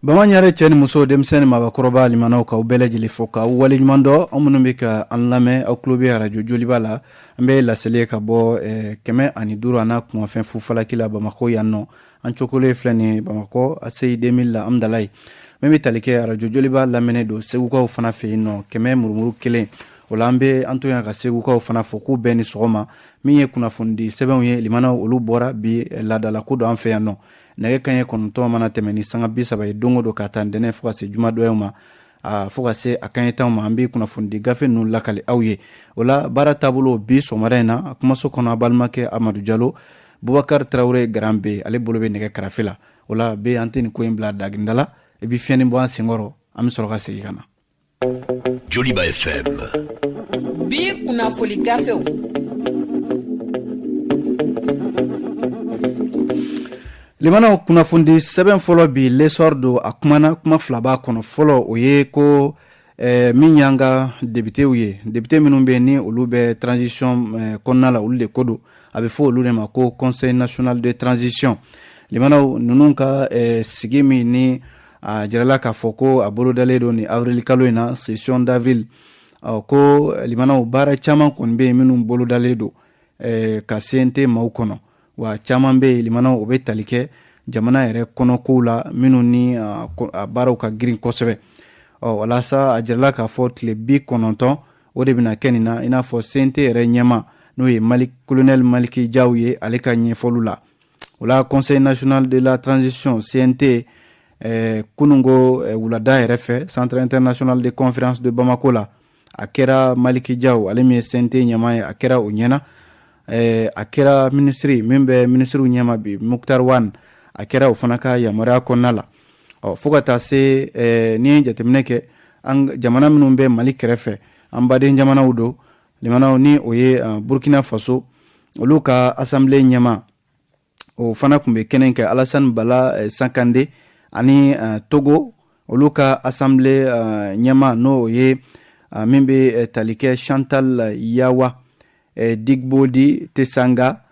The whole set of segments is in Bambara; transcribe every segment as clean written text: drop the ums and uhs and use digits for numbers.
Bamaɲare cɛ ni muso, denmisɛn ni maabakɔrɔba, limanaw, k'aw bɛɛ lajɛlen fo k'aw waleɲuman dɔn. Aw minnu bɛ ka an lamɛn, aw tulo bɛ arajo Joliba la. An bɛ laseli ka bɔ 105 a n'a kunkanfɛn fu falaki la Bamakɔ yan nɔ. An cokolen filɛ nin ye Bamakɔ ACI 2000 la, Amudalayi. Min bɛ tali kɛ arajo Joliba lamɛnnen don Segukaw fana fɛ yen nɔ, 100 murumuru kelen. O la, an bɛ an to yan ka Segukaw fana fo k'u bɛɛ ni sɔgɔma. Min ye kunnafonidi sɛbɛnw ye, limanaw, olu bɔra bi. Laadalako don an fɛ yan nɔ, nɛgɛ kanɲɛ 9 mana tɛmɛ ni sanga 30 ye don o don, ka taa ntɛnɛn fo ka se jumadonyaw ma, fo ka se a kanɲɛ 10 ma, an bɛ kunnafonidi gafe ninnu lakali aw ye. O la, baara taabolo bi sɔgɔmada in na, kumaso kɔnɔ, a balimakɛ Amadu Jalo. Bubakari Tarawele Garan bɛ, ale bolo bɛ nɛgɛ karafe la. O la bɛ, an tɛ nin ko in bila daginda la. I bɛ fiɲɛnin bɔ an senkɔrɔ, an bɛ sɔrɔ ka segin ka na. Joliba FM. Bi kunnafoni gafew. Limanaw, kunnafonidi sɛbɛn fɔlɔ bi, L'Essor don. A kumana kuma fila b'a kɔnɔ. Fɔlɔ, o ye ko min y'an ka députéw ye, député minnu bɛ ni olu bɛ transition kɔnɔna la, olu de ko don. A bɛ fɔ olu de ma ko Conseil national de transition. Limanaw, ninnu ka sigi min ni a jirala k'a fɔ ko a bolodalen don ni avril kalo in na, session d'avril, ko limanaw, baara caman kɔni bɛ yen minnu bolodalen don ka CNT maaw kɔnɔ. Wa caman bɛ yen, limanaw, o bɛ tali kɛ jamana yɛrɛ kɔnɔkow la, minnu ni a baaraw ka girin kosɛbɛ. Ɔ walasa a jirala k'a fɔ tile 90, o de bɛna kɛ nin na, i n'a fɔ CNT yɛrɛ ɲɛma, n'o ye Mali colonel Maliki Jaw ye, ale ka ɲɛfɔliw la. O la, Conseil national de la transition, CNT, kununko wulada yɛrɛ fɛ, Centre international de conférence de Bamako la, a kɛra Maliki Jaw, ale min ye CNT ɲɛmaa ye, a kɛra o ɲɛna. A kɛra minisiri min bɛ minisiriw ɲɛma bi, Moctar Ouane, a kɛra o fana ka yamaruya kɔnɔna la. Ɔ fo ka taa se n'i ye jateminɛ kɛ, an jamana minnu bɛ Mali kɛrɛfɛ, an baden jamanaw don, limanaw, ni o ye Burkina Faso, olu ka assemblée ɲɛma, o fana tun bɛ kɛnɛ kɛ, Alassane Bala Sakande, ani Togo, olu ka assemblée ɲɛma, n'o ye min bɛ tali kɛ Chantal Yawa Digbodi Tesanga,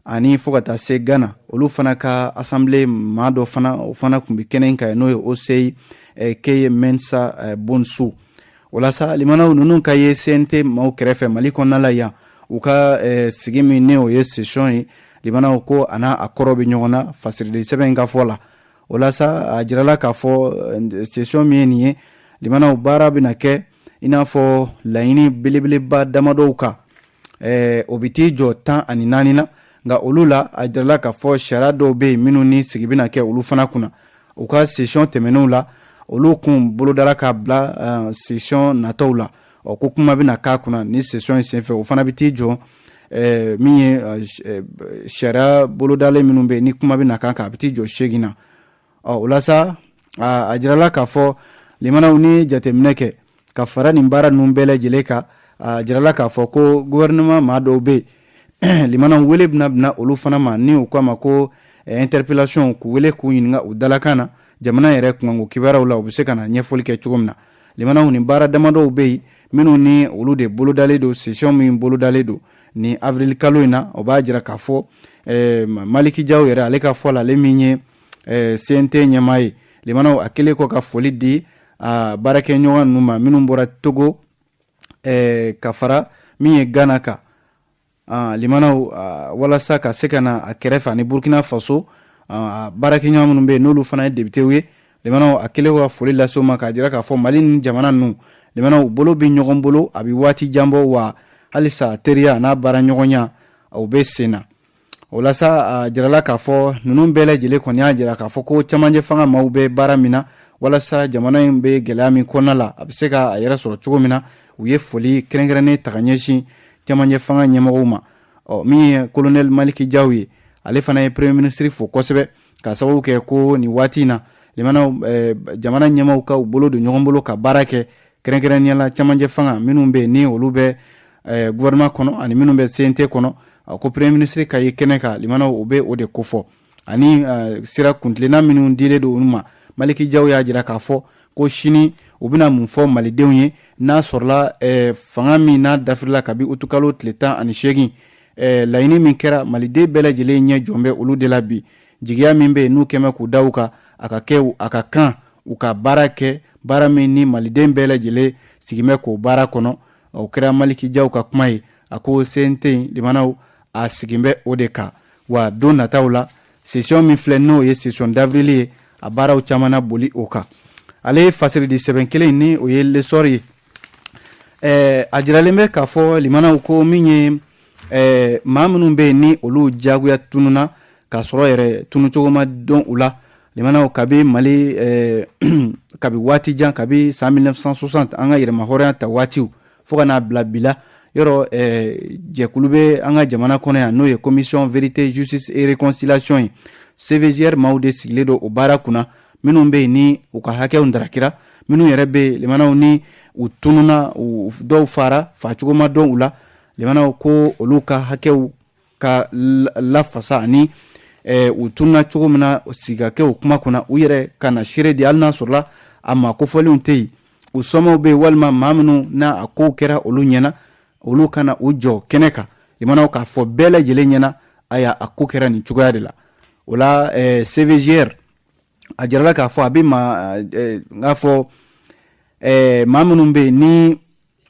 ani fo ka taa se Ghana, olu fana ka assemblée maa dɔ fana, o fana tun bɛ kɛnɛ kan, n'o ye Osei Kyei Mensah Bonsu. O la sa, limanaw, ninnu ka ye CNT maaw kɛrɛfɛ Mali kɔnɔna la yan, u ka sigi min ni o ye session ye, limanaw, ko a n'a a kɔrɔ bɛ ɲɔgɔn na fasirili sɛbɛn in ka fɔ la. O la sa, a jirala k'a fɔ session min ye nin ye, limanaw, baara bɛna kɛ i n'a fɔ laɲini belebeleba damadɔw kan, o bɛ t'i jɔ 14 na. Nka olu la, a jirala k'a fɔ sariya dɔw bɛ yen minnu ni sigi bɛna kɛ olu fana kunna. U ka session tɛmɛnenw la, olu kun bolodara ka bila session nataw la. Ɔ ko kuma bɛna k'a kunna ni session in senfɛ, o fana bɛ t'i jɔ min ye sariya bolodalen minnu bɛ yen ni kuma bɛna k'a kan, a bɛ t'i jɔ 8 na. Ɔ o la sa, a jirala k'a fɔ, limanaw, ni jateminɛ kɛ ka fara nin baara ninnu bɛɛ lajɛlen kan, a jirala k'a fɔ ko gouvernement maa dɔw bɛ yen, limanaw, wele bɛna bila olu fana ma, ni u k'a ma ko interpellation, k'u wele k'u ɲininka u dalakan na jamana yɛrɛ kunkanko kibaruyaw la, u bɛ se ka na ɲɛfɔli kɛ cogo min na. Limanaw, nin baara damadɔw bɛ yen minnu ni olu de bolodalen don session min bolodalen don ni avril kalo in na. O b'a jira k'a fɔ Maliki Jaw yɛrɛ, ale ka fɔ la, ale min ye CNT ɲɛmaa ye, limanaw, a kɛlen kɔ ka foli di a baarakɛɲɔgɔn ninnu ma minnu bɔra Togo, ka fara min ye Ghana kan, limanaw, walasa ka se ka na a kɛrɛfɛ, ani Burkina Faso baarakɛɲɔgɔn minnu bɛ yen, n'olu fana ye députéw ye, limanaw, a kɛlen ka foli lase u ma k'a jira k'a fɔ Mali ni jamana ninnu, limanaw, bolo bɛ ɲɔgɔn bolo, a bɛ waati jan bɔ, wa halisa teriya n'a baara ɲɔgɔnya, o bɛ sen na. O la sa, a jirala k'a fɔ ninnu bɛɛ lajɛlen kɔni y'a jira k'a fɔ ko camancɛ fanga maaw bɛ baara min na walasa jamana in bɛ gɛlɛya min kɔnɔna la, a bɛ se ka a yɛrɛ sɔrɔ cogo min na. U ye foli kɛrɛnkɛrɛnnen ta ka ɲɛsin camancɛ fanga ɲɛmɔgɔw ma. Ɔ min ye colonel Maliki Jaw ye, ale fana ye premier ministre fo kosɛbɛ, ka sababu kɛ ko nin waati in na, limanaw, jamana ɲɛmaaw ka u bolo don ɲɔgɔn bolo ka baara kɛ, kɛrɛnkɛrɛnnenya la camancɛ fanga minnu bɛ yen ni olu bɛ gouvernement kɔnɔ ani minnu bɛ CNT kɔnɔ. A ko premier ministre ka ye kɛnɛ kan, limanaw, o bɛ o de kofɔ, ani sira kuntilenna minnu dilen don olu ma. Maliki Jaw y'a jira k'a fɔ ko sini u bɛna mun fɔ malidenw ye n'a sɔrɔla fanga min n'a dafirila kabi utukalo tile 18, laɲini min kɛra, maliden bɛɛ lajɛlen ɲɛ jɔn bɛ olu de la bi. Jigiya min bɛ yen n'u kɛmɛ k'u da u kan, a ka kɛ a ka kan. u ka baara kɛ, baara min ni maliden bɛɛ lajɛlen sigin bɛ k'o baara kɔnɔ. O kɛra Maliki Jaw ka kuma ye. A ko CNT in, limanaw, a sigin bɛ o de kan. Wa don nataw la, session min filɛ, n'o ye session d'avril ye, a baaraw caman na boli o kan. Ale ye fasiri di sɛbɛn kelen ni o ye L'Essor ye. A jiralen bɛ k'a fɔ, limanaw, ko min ye maa minnu bɛ yen ni olu jagoya tununa k'a sɔrɔ yɛrɛ tunucogo ma dɔn u la, limanaw, kabi Mali kabi waati jan, kabi san 1960, an ka yɛrɛmahɔrɔnya ta waatiw, fo ka n'a bila bi la, yɔrɔ jɛkulu bɛ an ka jamana kɔnɔ yan, n'o ye Commission vérité, justice et réconciliation ye. CVJR maaw de sigilen don o baara kunna. Minnu bɛ yen ni u ka hakɛw darakira, minnu yɛrɛ bɛ yen, limanaw, ni u tununa, dɔw fara facogo ma dɔn u la, limanaw, ko olu ka hakɛw ka lafasa ani u tununa cogo min na, sigi ka kɛ o kuma kunna, u yɛrɛ ka na seere di, hali n'a sɔrɔla a maa kofɔlenw tɛ yen, u somɔgɔw bɛ yen, walima maa minnu n'a a kow kɛra olu ɲɛna, olu ka na u jɔ kɛnɛ kan, limanaw, k'a fɔ bɛɛ lajɛlen ɲɛna: aya, a ko kɛra nin cogoya de la. O la, CVJR a jirala k'a fɔ a bɛ ma n k'a fɔ maa minnu bɛ yen ni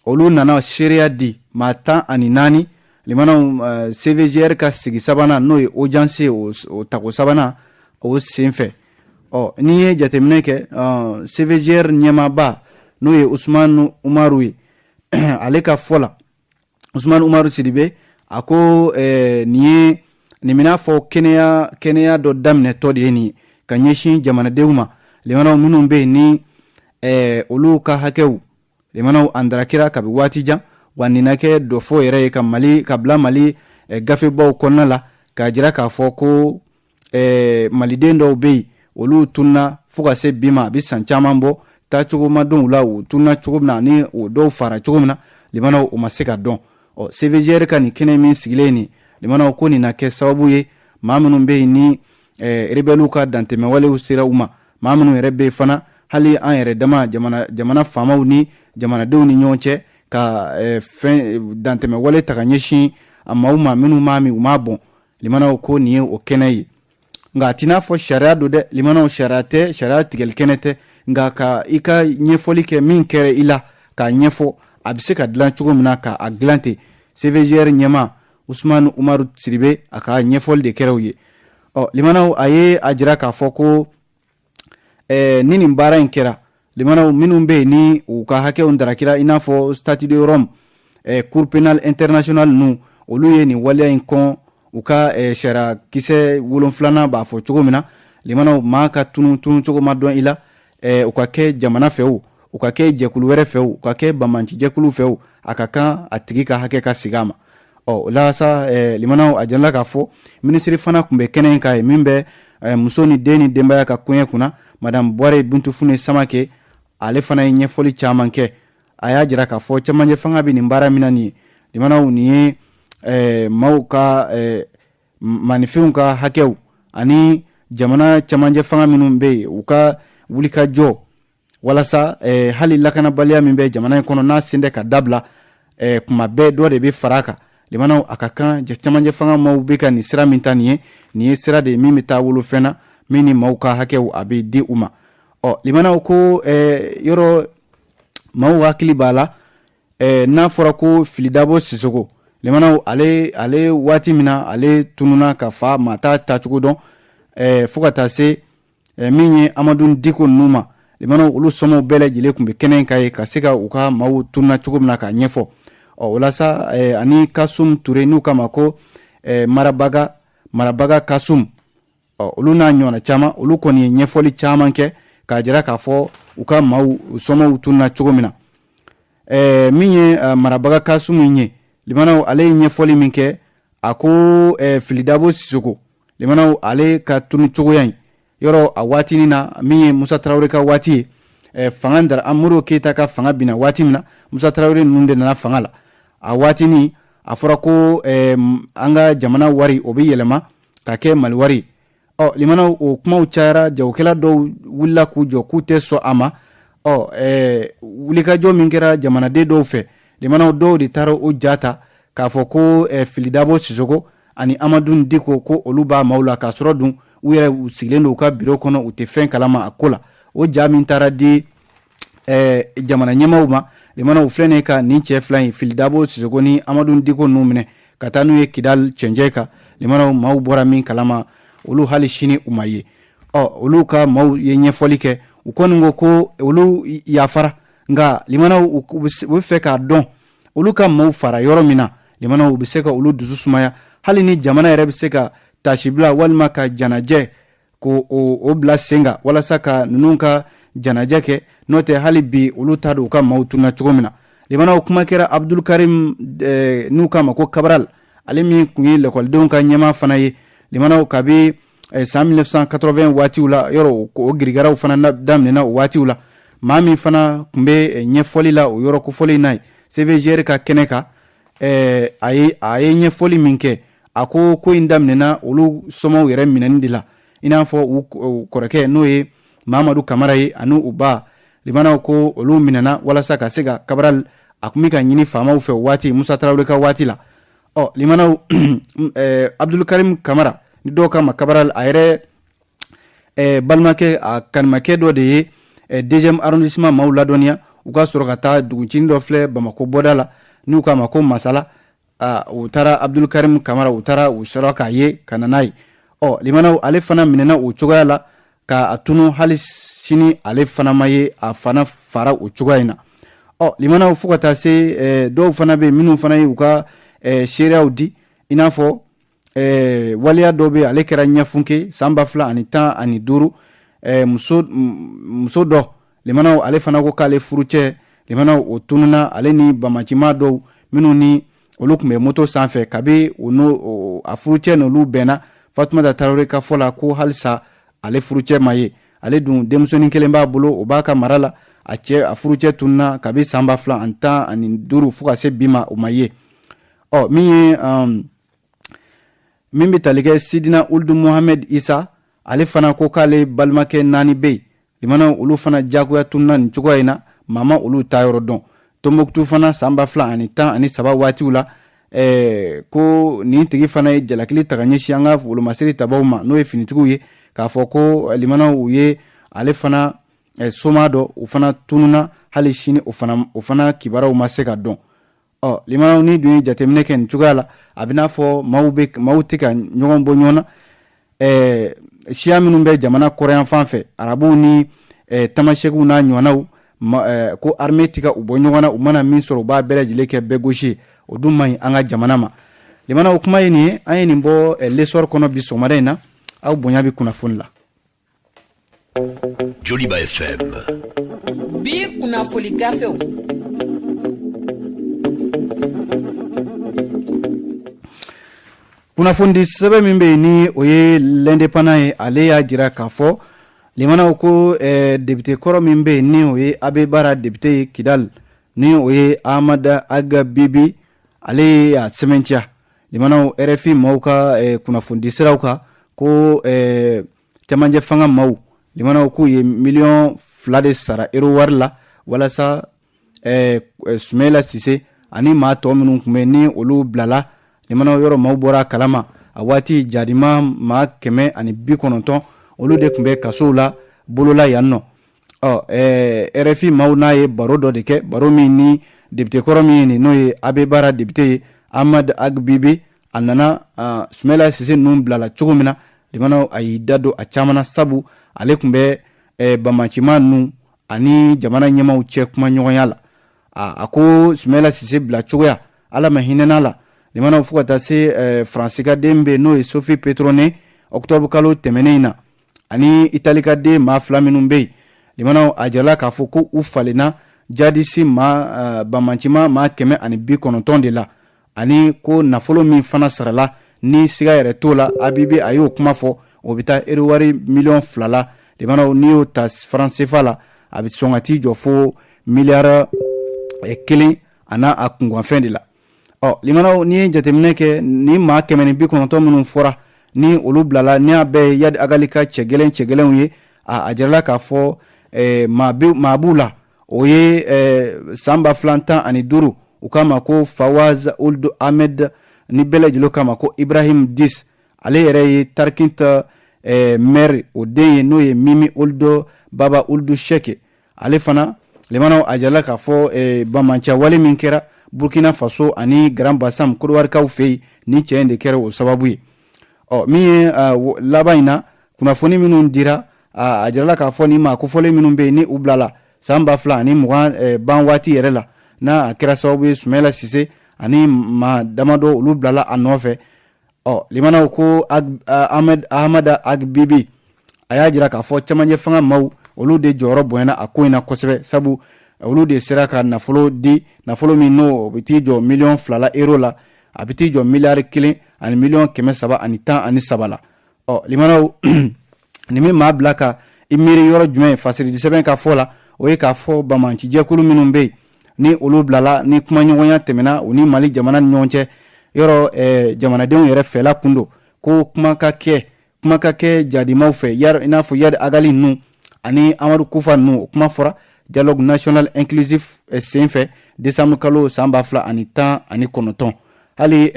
olu nana seereya di, maa 14, limanaw, CVJR ka sigi sabanan, n'o ye audience ye, o tako sabanan o senfɛ. Ɔ, n'i ye jateminɛ kɛ, CVJR ɲɛmaaba, n'o ye Usumani Umaru ye, ale ka fɔ la, Usumani Umaru Sidibe, a ko nin ye nin bɛna fɔ kɛnɛya dɔ daminɛtɔ de ye nin ye ka ɲɛsin jamanadenw ma, limanaw, minnu bɛ yen ni olu ka hakɛw, limanaw, an darakira kabi waati jan. Wa nin na kɛ dɔfɔ yɛrɛ ye ka Mali ka bila Mali gafebaw kɔnɔna la, k'a jira k'a fɔ ko maliden dɔw bɛ yen, olu tununa fo ka se bi ma, a bɛ san caman bɔ, taacogo ma dɔn u la, u tununa cogo min na ani o dɔw fara cogo min na, limanaw, o ma se ka dɔn. Ɔ, CVJR ka nin kɛnɛ min sigilen nin, limanaw, ko nin na kɛ sababu ye, maa minnu bɛ yen ni rebelles ka dantɛmɛwalew sera u ma, maa minnu yɛrɛ bɛ yen fana, hali an yɛrɛ dama, jamana faamaw ni jamanadenw ni ɲɔgɔn cɛ, ka fɛn dantɛmɛwale ta ka ɲɛsin a maaw ma minnu m'a min, u m'a bɔn, limanaw, ko nin ye o kɛnɛ ye. Nka a t'i n'a fɔ sariya don dɛ, limanaw, sariya tɛ, sariya tigɛli kɛnɛ tɛ, nka ka i ka ɲɛfɔli kɛ, min kɛra i la k'a ɲɛfɔ, a bɛ se ka dilan cogo min na, k'a dilan ten. CVJR ɲɛmaa Usumani Umaru Sidibe, a ka ɲɛfɔli de kɛra u ye. Ɔ, limanaw, a ye a jira k'a fɔ ko ni nin baara in kɛra, limanaw, minnu bɛ yen ni u ka hakɛw darakira, i n'a fɔ Statut de Rome, Cour pénale internationale ninnu, olu ye nin waleya in kɔn. U ka sariya kisɛ 7nan b'a fɔ cogo min na, limanaw, maa ka tunu tunu cogo ma dɔn i la, u ka kɛ jamana fɛ o, u ka kɛ jɛkulu wɛrɛ fɛ o, u ka kɛ banbanci jɛkulu fɛ o, a ka kan a tigi ka hakɛ ka sigi a ma. Ɔ, o la sa, limanaw, a jirala k'a fɔ minisiri fana tun bɛ kɛnɛ in kan ye, min bɛ muso ni den ni denbaya ka koɲɛ kunna, madame Buware Bintu Fune Samake. Ale fana ye ɲɛfɔli caman kɛ. A y'a jira k'a fɔ cɛmancɛ fanga bɛ nin baara min na nin ye, limanaw, nin ye maaw ka maninfinw ka hakɛw ani jamana cɛmancɛ fanga minnu bɛ yen, u ka wulikajɔ walasa hali lakanabaliya min bɛ jamana in kɔnɔ, n'a sen tɛ ka dabila, kuma bɛɛ dɔ de bɛ fara a kan, limanaw, a ka kan cɛmancɛ fanga maaw bɛ ka nin sira min ta nin ye, nin ye sira de ye min bɛ taa wolofɛn na, min ni maaw ka hakɛw a bɛ di u ma. Ɔ, limanaw, ko yɔrɔ maaw hakili b'a la, n'a fɔra ko Fily Dabo Sisoko, limanaw, ale waati min na ale tununa ka fa, maa t'a taacogo dɔn, fo ka taa se min ye Amadu Diko ninnu ma, limanaw, olu somɔgɔw bɛɛ lajɛlen tun bɛ kɛnɛ in kan ye ka se ka u ka maaw tununa cogo min na k'a ɲɛfɔ. Ɔ, o la sa, ani Kasum Ture, n'u k'a ma ko marabaga Kasum, ɔ, olu n'a ɲɔgɔnna caman, olu kɔni ye ɲɛfɔli caman kɛ k'a jira k'a fɔ u ka maaw somɔgɔw tununa cogo min na. Min ye marabaga Kasum ye, limanaw, ale ye ɲɛfɔli min kɛ, a ko Fily Dabo Sisoko, limanaw, ale ka tunu cogoya in yɔrɔ, a waatinin na, min ye Musa Tarawele ka waati ye, fanga dara Modibo Keyita ka fanga binna waati min na, Musa Tarawele ninnu de nana fanga la. A waatinin a fɔra ko an ka jamana wari, o bɛ yɛlɛma ka kɛ Mali wari. Ɔ, limanaw, o kumaw cayara, jagokɛla dɔw wulila k'u jɔ k'u tɛ sɔn a ma. Ɔ, wulikajɔ min kɛra jamanaden dɔw fɛ, limanaw, dɔw de taara o ja ta k'a fɔ ko Fily Dabo Sisoko ani Amadu Diko, ko olu b'a maaw la, k'a sɔrɔ dun u yɛrɛ u sigilen don u ka biro kɔnɔ, u tɛ fɛn kalama a ko la. O ja min taara di jamana ɲɛmaaw ma, limanaw, filɛ nin ka nin cɛ fila in, Fily Dabo Sisoko ni Amadu Diko ninnu minɛ ka taa n'u ye Kidali cɛncɛn kan, limanaw, maaw bɔra min kalama, olu hali sini u ma ye. Ɔ, olu ka maaw ye ɲɛfɔli kɛ, u kɔni ko ko olu yafara, nka limanaw, u bɛ fɛ k'a dɔn olu ka maaw fara yɔrɔ min na. Limanaw, u bɛ se ka olu dusu sumaya, hali ni jamana yɛrɛ bɛ se ka tasibila walima ka janajɛ ko o bila sen kan walasa ka ninnu ka janajɛ kɛ. N'o tɛ, hali bi olu t'a dɔn u ka maaw tununa cogo min na. Limanaw, kuma kɛra Abdulkarim n'u k'a ma ko Cabral, ale min tun ye lakɔlidenw ka ɲɛmaa fana ye, limanaw, kabi san 1980 waatiw la, yɔrɔ o girigaraw fana daminɛna o waatiw la. Maa min fana tun bɛ ɲɛfɔli la o yɔrɔ kofɔlen na ye CVJR ka kɛnɛ kan, a ye ɲɛfɔli min kɛ, a ko ko in daminɛna olu somaw yɛrɛ minɛni de la, i n'a fɔ u kɔrɔkɛ, n'o ye Mamadu Kamara ye, ani u ba. Limanaw, ko olu minɛna walasa ka se ka Cabral, a tun bɛ ka ɲini faamaw fɛ waati Musa Tarawele ka waati la. Ɔ, limanaw, Abdulkarim Kamara ni dɔw k'a ma Cabral, a yɛrɛ balimakɛ, a kanimakɛ dɔ de ye deuxième arrondissement maaw ladɔnniya, u ka sɔrɔ ka taa duguncinin dɔ filɛ Bamakɔ bɔda la, n'u k'a ma ko Masala. U taara Abdulkarim Kamara, u taara u sɔrɔ k'a ye ka na n'a ye. Ɔ, limanaw, ale fana minɛna o cogoya la ka a tunu, hali sini ale fana ma ye, a fana fara o cogoya in na. Ɔ, limanaw, fo ka taa se dɔw fana bɛ yen minnu fana ye u ka seereyaw di, i n'a fɔ waliya dɔ bɛ, ale kɛra ɲɛfunke san 2015, muso dɔ, limanaw, ale fana ko k'ale furucɛ, limanaw, o tununa, ale ni bamacima dɔw minnu ni olu tun bɛ moto sanfɛ. Kabi o n'o a furucɛ n'olu bɛnna, Fatumata Tarawele ka fɔ la, ko halisa ale furucɛ ma ye. Ale dun denmisɛnnin kelen b'a bolo, o b'a ka mara la. A cɛ, a furucɛ tununa kabi san 2015, fo ka se bi ma, o ma ye. Ɔ, min ye min bɛ tali kɛ Sidina Uludu Mohamed Isa, ale fana ko k'ale balimakɛ naani bɛ yen, limanaw, olu fana jagoya tununa nin cogoya in na, maa ma olu ta yɔrɔ dɔn. Tombouctou fana, san 2013 waatiw la, ko nin tigi fana ye jalakili ta ka ɲɛsin an ka wolomasiri tabaw ma, n'o ye finitigiw ye, k'a fɔ ko limanaw, u ye ale fana soma dɔ, o fana tununa, hali sini o fana kibaruyaw ma se ka dɔn. Ɔ, limanaw, ni dun ye jateminɛ kɛ nin cogoya la, a bɛ n'a fɔ maaw bɛ maaw tɛ ka ɲɔgɔn bɔ ɲɔgɔn na. Siya minnu bɛ jamana kɔrɔyan fan fɛ, arabuw ni tamasɛkiw n'a ɲɔgɔnnaw, ko armée tɛ ka u bɔ ɲɔgɔn na. U mana min sɔrɔ, u b'a bɛɛ lajɛlen kɛ bɛɛ gosi ye. O dun man ɲi an ka jamana ma. Limanaw, kuma ye nin ye, an ye nin bɔ L'Essor kɔnɔ bi sɔgɔmada in na. Aw bonya bɛ kunnafoni la. Joliba FM. Bi kunnafoni gafew. Kunnafonidi sɛbɛn min bɛ yen, ni o ye L'Indépendant ye, ale y'a jira k'a fɔ, limanaw, ko député kɔrɔ min bɛ yen, ni o ye Abeibara député ye Kidal, ni o ye Ahmad Ag Bibi, ale y'a sɛmɛntiya, limanaw, RFI maaw ka kunnafonidi siraw kan, ko cɛmancɛ fanga maaw, limanaw, k'u ye miliyɔn 2 de sara euro wari la walasa Sumayila Sise ani maa tɔ minnu tun bɛ, ni olu bilala. Limanaw, yɔrɔ maaw bɔra a kalama, a waati jadima maa 190, olu de tun bɛ kasow la bolola yan nɔ. Ɔ, RFI maaw n'a ye baro dɔ de kɛ, baro min ni député kɔrɔ min ye nin, n'o ye Abeibara député ye, Ahmad Ag Bibi, a nana Sumayila Sise ninnu bilala cogo min na, limanaw, a y'i da don a caman na, sabu ale tun bɛ bamacima ninnu ani jamana ɲɛmaw cɛ kuma ɲɔgɔnya la. A ko Sumayila Sise bila cogoya, Ala ma hinɛna la, limanaw, fo ka taa se Faransi ka den bɛ, n'o ye Sophie Pétronin, octobre kalo tɛmɛnen in na, ani Itali ka den maa fila minnu bɛ yen, limanaw, a jirala k'a fɔ ko u falenna jadisi maa bamacima maa 190 de la, ani ko nafolo min fana sarala, ni siga yɛrɛ t'o la, Abibi a y'o kuma fɔ, o bɛ taa euro wari miliyɔn 2 la. Limanaw, n'i y'o ta franc CFA la, a bɛ sɔn ka t'i jɔ fo miliyari 1 a n'a a kunkanfɛn de la. Ɔ, limanaw, n'i ye jateminɛ kɛ, ni maa 190 minnu fɔra, ni olu bilala, ni a bɛɛ ye Iyad Ag Ghali ka cɛ gɛlɛn cɛ gɛlɛnw ye, a jirala k'a fɔ maa b'u la, o ye san 2015, u k'a ma ko Fawaz Ould Ahmed, ni bɛɛ lajɛlen k'a ma ko Ibrahim Dis, ale yɛrɛ ye Tarkint maire o den ye, n'o ye Mimi Ould. Baba Ould Cheikh, ale fana limanaw a jirala k'a fɔ banbaanciya wale min kɛra Burkina Faso ani Grand Bassam Kodiwarikaw fɛ yen, ni cɛ in de kɛra o sababu ye. Ɔ min ye laban in na kunnafoni minnu dira, a jirala k'a fɔ ni maa kofɔlen minnu bɛ yen ni u bilala san 2020 ban waati yɛrɛ la, n'a a kɛra sababu ye Sumayila Sise ani maa damadɔ olu bilala a nɔfɛ. Ɔ limanaw ko Ahmed Ahmada Ag Bibi, a y'a jira k'a fɔ cɛmancɛ fanga maaw olu de jɔyɔrɔ bonyana a ko in na kosɛbɛ, sabu olu de sera ka nafolo di, nafolo min n'o bɛ t'i jɔ miliyɔn 2 la euro la, a bɛ t'i jɔ miliyari 1 ani miliyɔn 313 la. Ɔ limanaw, nin bɛ maa bila ka i miiri yɔrɔ jumɛn? Fasiridi sɛbɛn ka fɔ la, o ye k'a fɔ banbaancijɛkulu minnu bɛ yen ni olu bilala, ni kumaɲɔgɔnya tɛmɛna u ni Mali jamana ni ɲɔgɔn cɛ, yɔrɔ jamanadenw yɛrɛ fɛla kun don ko kuma ka kɛ jadimaw fɛ, i n'a fɔ Iyad Ag Ghali ninnu ani Amadu Kufa ninnu. O kuma fɔra dialogue national inclusif senfɛ décembre kalo san 2019. Hali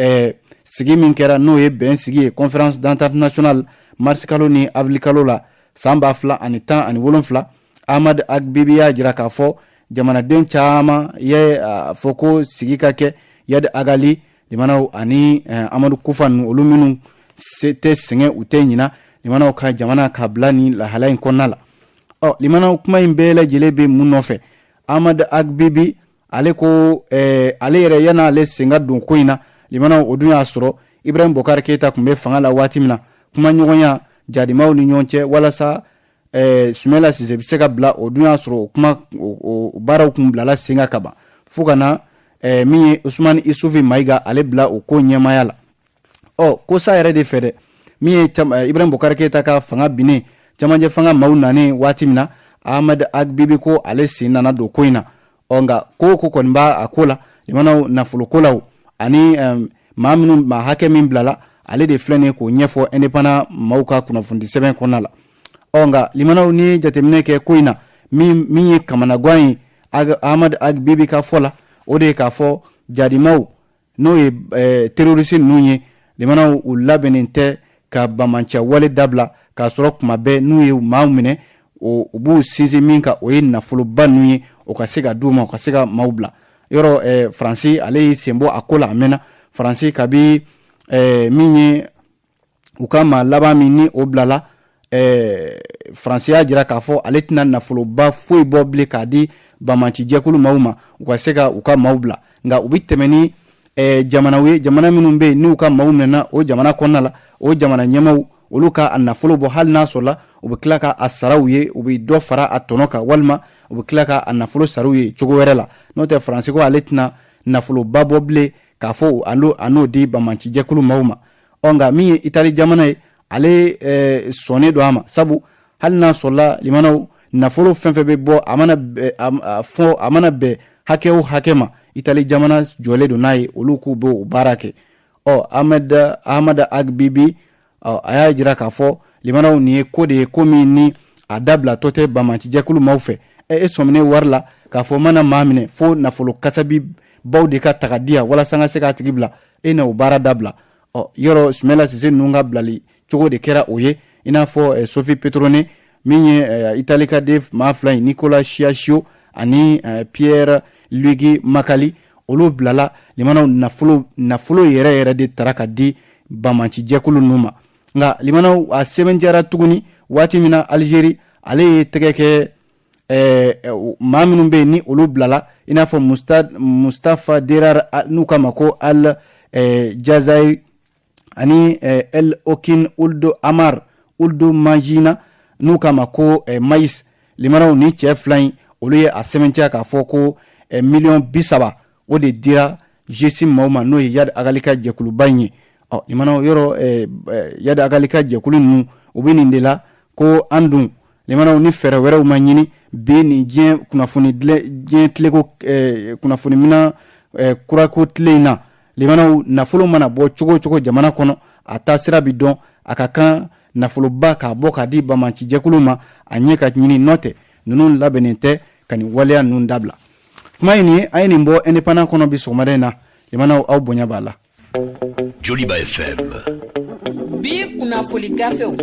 sigi min kɛra, n'o ye bɛn sigi ye, conférence d'entente nationale, mars kalo ni avril kalo la san 2017, Ahmad Ag Bibi y'a jira k'a fɔ jamanaden caman ye a fɔ ko sigi ka kɛ Iyad Ag Ghali limanaw ani Amadu Kufa ninnu, olu minnu tɛ sɛgɛn, u tɛ ɲina limanaw ka jamana ka bila ni lahala in kɔnɔna la. Ɔ limanaw, kuma in bɛɛ lajɛlen bɛ mun nɔfɛ? Ahmad Ag Bibi, ale ko ale yɛrɛ yan'ale sen ka don ko in na, limanaw, o dun y'a sɔrɔ Ibrahim Boubacar Keita tun bɛ fanga la waati min na, kumaɲɔgɔnya jadimaw ni ɲɔgɔn cɛ walasa Sumayila Sise bɛ se ka bila, o dun y'a sɔrɔ o kuma o baaraw kun bilala sen kan ka ban, fo ka na min ye Usumani Isufi Mayiga, ale bila o ko ɲɛmaaya la. Ɔ ko sa yɛrɛ de fɛ dɛ, min ye Ibrahim Boubacar Keita ka fanga binnen, cɛmancɛ fanga maaw nanen waati min na, Ahmad Ag Bibi ko ale sen nana don ko in na. Ɔ nka ko o ko kɔni b'a a ko la, limanaw, nafolo ko la o ani maa minnu, maa hakɛ min bilala, ale de filɛ nin ye k'o ɲɛfɔ Indépendant maaw ka kunnafoni sɛbɛn kɔnɔna la. Ɔ nka limanaw, n'i ye jateminɛ kɛ ko in na, min ye kamanagan ye Ahmad Ag Bibi ka fɔ la, o de ye k'a fɔ jadimaw, n'o ye terroriste ninnu ye, limanaw, u labɛnnen tɛ ka banbaanciya wale dabila, k'a sɔrɔ kuma bɛɛ n'u ye maaw minɛ, u b'u sinsin min kan, o ye nafoloba ninnu ye, o ka se ka d'u ma, u ka se ka maaw bila. Yɔrɔ Faransi, ale y'i sen bɔ a ko la a mɛnna. Faransi, kabi min ye u ka maa laban min ni o bilala, Faransi y'a jira k'a fɔ ale tɛna nafoloba foyi bɔ bilen k'a di banbaanci jɛkulu maaw ma, u ka se ka u ka maaw bila. Nka u bɛ tɛmɛ ni jamanaw ye, jamana minnu bɛ yen n'u ka maaw minɛna o jamana kɔnɔna la, o jamana ɲɛmaaw olu ka a nafolo bɔ, hali n'a sɔrɔla u bɛ tila ka a sara u ye, u bɛ dɔ fara a tɔnɔ kan, walima u bɛ tila ka a nafolo sara u ye cogo wɛrɛ la. N'o tɛ, Faransi ko ale tɛna nafoloba bɔ bilen k'a fɔ a n'o di banbaanci jɛkulu maaw ma. Ɔ nka min ye Itali jamana ye, ale sɔnnen don a ma, sabu hali n'a sɔrɔla limanaw, nafolo fɛn fɛn bɛ bɔ, a mana fɔ, a mana bɛn hakɛ o hakɛ ma, Itali jamana jɔlen don n'a ye, olu k'u b'o baara kɛ. Ɔ Ahmed Ahmad Ag Bibi, ɔ a y'a jira k'a fɔ limanaw, nin ye ko de ye, ko min ni a dabilatɔ tɛ banbaanci jɛkulu maaw fɛ. E sɔminen wari la k'a fɔ mana maa minɛ fo nafolo kasabi baw de ka taga di yan walasa n ka se k'a tigi bila, e na o baara dabila? Ɔ yɔrɔ Sumayila Sise ninnu ka bilali cogo de kɛra o ye, i n'a fɔ Sophie Petrone, min ye Itali ka den maa fila in, Nicola Chiacchio ani Pierre Luigi Makali, olu bilala. Limanaw, nafolo yɛrɛ yɛrɛ de tara ka di banbaanci jɛkulu ninnu ma. Nka limanaw, a sɛbɛntiyara tuguni waati min na, Algérie, ale ye tɛgɛ kɛ maa minnu bɛ yen ni olu bilala, i n'a fɔ Mustafa Derar, n'u k'a ma ko Al Jazairi, ani El Okin Uldo Amar Uldo Majina, n'u k'a ma ko Maïs. Limanaw, ni cɛ fila in, olu ye a sɛbɛntiya k'a fɔ ko miliyɔn 30, o de dira GSIM maaw ma, n'o ye Iyad Ag Ghali ka jɛkuluba in ye. Ɔ limanaw, yɔrɔ Iyad Ag Ghali ka jɛkulu ninnu, u bɛ nin de la ko an dun limanaw, ni fɛɛrɛ wɛrɛw ma ɲini bi nin diɲɛ kunnafoni, diɲɛ tileko kunnafoni mina kurako tile in na, limanaw, nafolo mana bɔ cogo o cogo jamana kɔnɔ, a taa sira bi dɔn. A ka kan nafoloba k'a bɔ k'a di banbaanci jɛkulu ma, a ɲɛ ka ɲini. N'o tɛ, ninnu labɛnnen tɛ ka nin waleya ninnu dabila. Kuma in nin, an ye nin bɔ Indépendant kɔnɔ bi sɔgɔmada in na. Limanaw, aw bonya b'a la. Joliba FM. Bi kunnafoni gafew.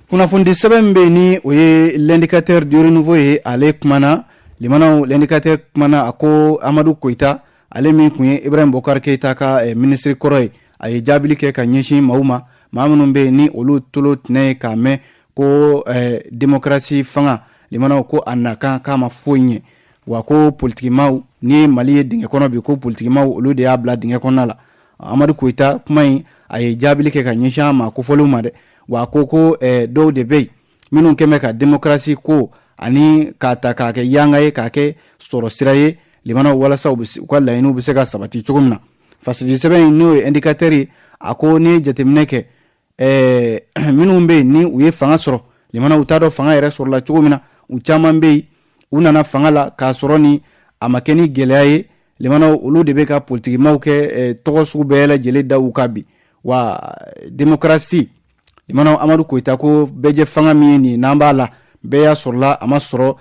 Kunnafonidi sɛbɛn min bɛ yen, ni o ye L'Indicateur du Renouveau ye, ale kumana. Limanaw, L'Indicateur kumana, a ko Amadu Koyita, ale min tun ye Ibrahim Bokar Keyita ka minisiri kɔrɔ ye, a ye jaabili kɛ ka ɲɛsin maaw ma, maa minnu bɛ yen ni olu tolo tɛnɛ ye k'a mɛn ko démocratie fanga, limanaw, ko a nakan k'a ma foyi ɲɛ, wa ko politikimaw ni Mali ye dingɛ kɔnɔ bi, ko politikimaw olu de y'a bila dingɛ kɔnɔna la. Amadu Koyita kuma in, a ye jaabili kɛ ka ɲɛsin a ma kofɔlenw ma dɛ. Wa a ko ko dɔw de bɛ yen minnu kɛn bɛ ka démocratie ko ani k'a ta k'a kɛ yanga ye, k'a kɛ sɔrɔ sira ye, limanaw, walasa u ka laɲiniw bɛ se ka sabati cogo min na. Fasidi sɛbɛn in, n'o ye Indicateur ye, a ko n'i ye jateminɛ kɛ, minnu bɛ yen ni u ye fanga sɔrɔ, limanaw, u t'a dɔn fanga yɛrɛ sɔrɔla cogo min na. U caman bɛ yen, u nana fanga la k'a sɔrɔ ni a ma kɛ ni gɛlɛya ye. Limanaw, olu de bɛ ka politikimaw kɛ tɔgɔ sugu bɛɛ lajɛlen da u kan bi. Wa démocratie, limanaw, Amadu Koyita ko bɛɛjɛ fanga min ye nin, n'an b'a la, bɛɛ y'a sɔrɔla, a ma sɔrɔ,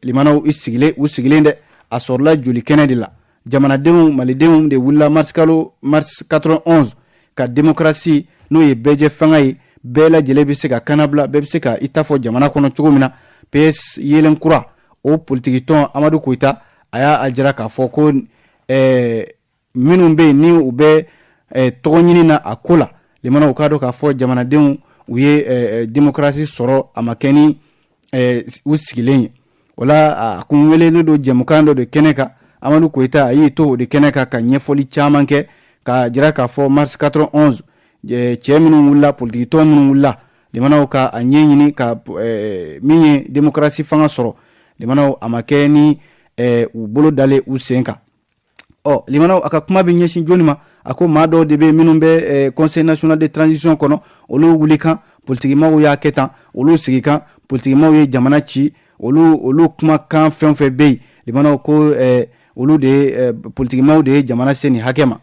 limanaw, i sigilen, u sigilen dɛ, a sɔrɔla joli kɛnɛ de la. Jamanadenw, malidenw de wulila marisikalo, mars 91, ka démocratie, n'o ye bɛɛjɛ fanga ye, bɛɛ lajɛlen bɛ se ka kannabila, bɛɛ bɛ se ka i ta fɔ jamana kɔnɔ cogo min na, PS Yelen Kura, o politikitɔn. Amadu Koyita a y'a jira k'a fɔ ko minnu bɛ yen ni u bɛ tɔgɔ ɲini na a ko la, limanaw, k'a dɔn k'a fɔ jamanadenw u ye démocratie sɔrɔ, a ma kɛ ni u sigilen ye. O la, a kun welelen don jɛmukan dɔ de kɛnɛ kan. Amadu Koyita a y'i to o de kɛnɛ kan ka ɲɛfɔli caman kɛ ka jira k'a fɔ mars 91, cɛ minnu wulila, politikitɔn minnu wulila, limanaw, ka a ɲɛɲini ka min ye démocratie fanga sɔrɔ, limanaw, a ma kɛ ni u bolo dalen u sen kan. Ɔ limanaw, a ka kuma bɛ ɲɛsin jɔni ma? A ko maa dɔw de bɛ minnu bɛ Conseil national de transition kɔnɔ, olu wuli kan politikimaw y'a kɛ tan, olu sigi kan politikimaw ye jamana ci, olu kumakan fɛn fɛn bɛ yen, limanaw, ko olu de ye politikimaw de ye jamana se nin hakɛ ma.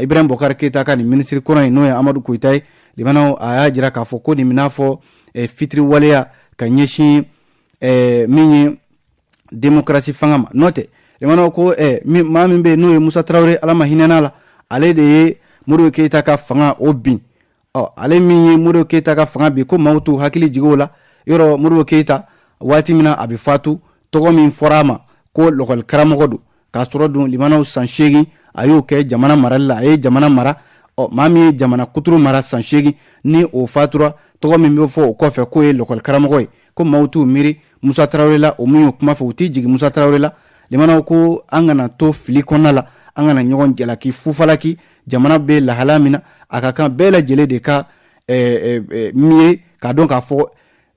Ibrahim Bokar Keyita ka nin minisiri kɔrɔ in, n'o ye Amadu Koyita ye, limanaw, a y'a jira k'a fɔ ko nin bɛna fɔ fitiriwaleya ka ɲɛsin min ye démocratie fanga ma. N'o tɛ, limanaw, ko maa min bɛ yen n'o ye Musa Tarawele, Ala ma hinɛ la, ale de ye Modibo Keyita ka fanga o bin. Ɔ ale min ye Modibo Keyita ka fanga bin, ko maaw t'u hakili jigin o la. Yɔrɔ Modibo Keyita, waati min na a bɛ fatu, tɔgɔ min fɔra a ma ko lɔkɔli karamɔgɔ don, k'a sɔrɔ dun, limanaw, san 8 a y'o kɛ jamana marali la, a ye jamana mara. Ɔ maa min ye jamana kuturu mara san 8, ni o fatura, tɔgɔ min bɛ fɔ o kɔfɛ k'o ye lɔkɔli karamɔgɔ ye, ko maaw t'u miiri Musa Tarawele la. O min y'o kuma fɔ, u t'i jigin Musa Tarawele la. Limanaw, ko an kana to fili kɔnɔna la, an kana ɲɔgɔn jalaki fufalaki. Jamana bɛ lahala min na, a ka kan bɛɛ lajɛlen de ka miiri k'a dɔn k'a fɔ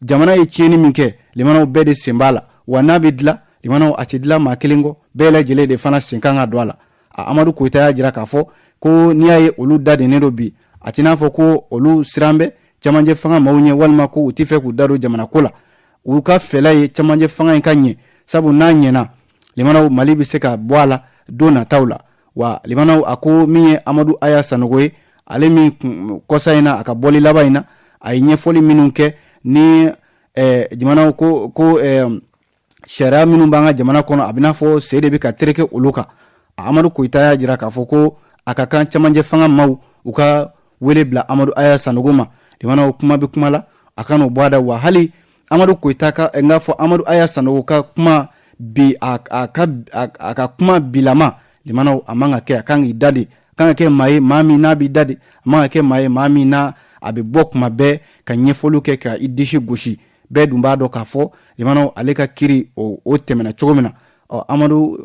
jamana ye tiɲɛni min kɛ, limanaw, bɛɛ de sen b'a la. Wa n'a bɛ dilan, limanaw, a tɛ dilan maa kelen kɔ, bɛɛ lajɛlen de fana sen kan ka don a la. Amadu Koyita y'a jira k'a fɔ ko n'i y'a ye olu da dennen don bi, a t'i n'a fɔ ko olu siran bɛ camancɛ fanga maaw ɲɛ, walima ko u tɛ fɛ k'u da don jamana ko la. U ka fɛla ye camancɛ fanga in ka ɲɛ, sabu n'a ɲɛna, limanaw, Mali bɛ se ka bɔ a la don nataw la. Wa limanaw, a ko min ye Amadu Aya Sanogo ye, ale min kɔsa in na, a ka bɔli laban in na, a ye ɲɛfɔli minnu kɛ ni jamanaw ko sariya minnu b'an ka jamana kɔnɔ, a bɛ n'a fɔ sen de bɛ ka tereke olu kan. Amadu Koyita y'a jira k'a fɔ ko a ka kan camancɛ fanga maaw u ka wele bila Amadu Aya Sanogo ma. Limanaw, kuma bɛ kuma la, a ka n'o bɔ a da. Wa hali Amadu Koyita ka, n k'a fɔ Amadu Aya Sanogo ka kuma bi, a ka kuma bilama, limanaw, a man ka kɛ, a kan k'i da de, a kan ka kɛ maa ye, maa min n'a b'i da de, a man ka kɛ maa ye, maa min n'a a bɛ bɔ kuma bɛɛ ka ɲɛfɔliw kɛ ka i disi gosi. Bɛɛ dun b'a dɔn k'a fɔ, limanaw, ale ka kiri o tɛmɛna cogo min na. Ɔ Amadu,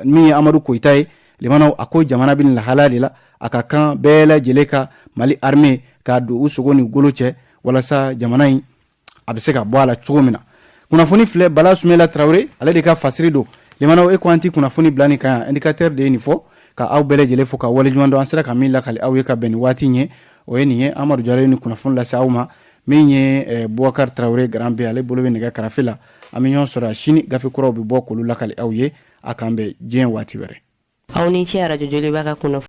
min ye Amadu Koyita ye, limanaw, a ko jamana bɛ nin lahalaya de la, a ka kan bɛɛ lajɛlen ka Mali armée k'a don u sogo ni golo cɛ, walasa jamana in a bɛ se ka bɔ a la cogo min na. Kunnafoni filɛ, Bala Sumela Tarawele, ale de ka fasiri don. Limanaw, e ko an ti kunnafoni bila nin kan yan. Indicateur de ye nin fɔ. Ka aw bɛɛ lajɛlen fo ka waleɲuman dɔn. An sera ka min lakali aw ye ka bɛn ni waati ye, o ye nin ye. Amadu Jalo ye ni kunnafoni lase aw ma. Min ye Bubakari Tarawele Garan bɛ, ale bolo bɛ nɛgɛ karafe la. An bɛ ɲɔgɔn sɔrɔ sini, gafe kuraw bɛ bɔ k'olu lakali aw ye. A k'an bɛn diɲɛ waati wɛrɛ. Aw ni ce arajo Joliba ka kunnafoni.